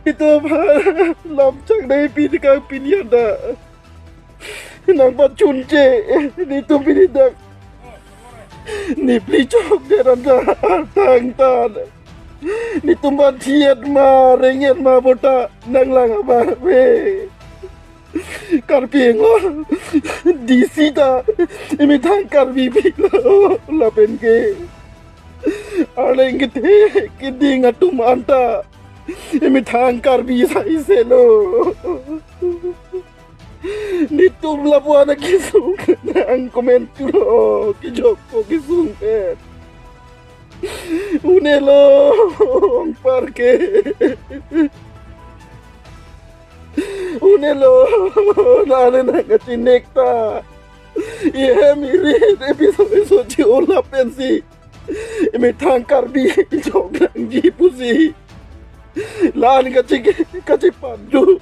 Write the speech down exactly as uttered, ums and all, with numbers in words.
Itum lam chak dei pini kang pini anda. Nangpachunche, netum pini dak. Nephli chokdet anda, artang tan. Netum ban thiet ma, renget ma bota, nanglang abang ave. Karbi Anglong D C ta emethang Karbi pilo lapen ke arleng kethe keding atum anta emethang Karbi saiselo. Netum lapu-an akesung nang comment thulo, kejok ko kesung pen. Un'elo, ongpar ke. Un'elo, nane nang kachinek ta. Ihem irit episode episode chi-o lapensi emethang Karbi choknangji pusi. La-an kachi kachipandu.